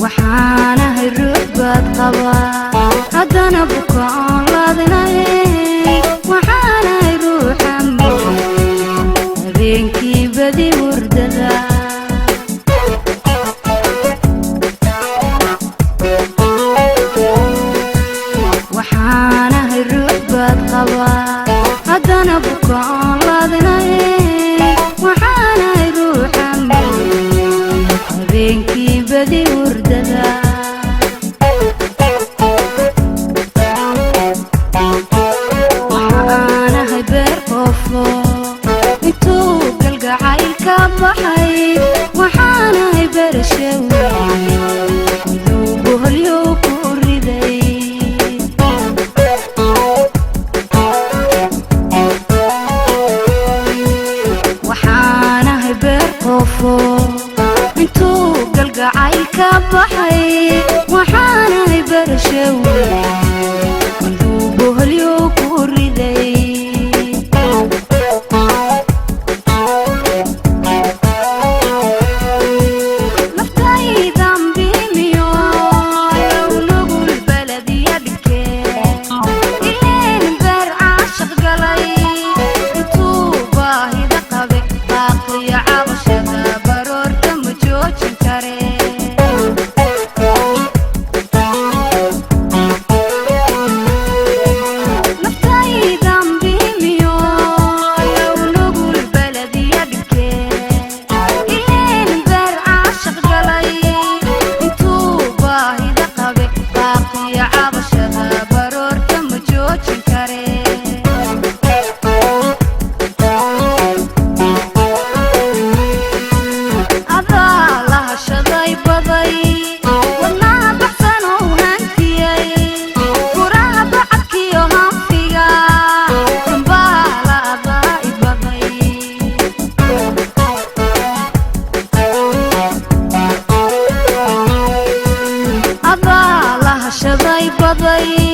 Waxaanahay ruux baad qabaa, haddana bukoon laadnay. Waxaanahay ruuxa habeenkii badi hurdada. Waxaanahay ruux baad qabaa, haddana bukoon laadnay. Waxaanahay ruuxa habeenkii badi hurdada. Waxaanahay beer qoofo intuu galgacayl ka baxay. Waxaanahay barashawe miduu boholyow ku riday. Waxaanahay beer qoofo intuu galgacayl ka baxay. Waxaanahay barashawe miduu boholyow ku riday. Naftaydan bimiyo nugul baladiya dhibkee, ileen beer caashiq galay intuu baahida qabe. Baaqiyo cabashada baroorta ma joojin kare. Naftaydan bimiyo nugul baladiya dhibkee, ileen beer caashiq galay intuu baahida qabe. Baaqiyo cabashada baroorta ma joojin kare. Adaa la hashaday baday, wadnaha baxsan oo hantiyey, furaha bacadkiyo hanfiga dambaala adaa i baday. Adaa la hashaday baday.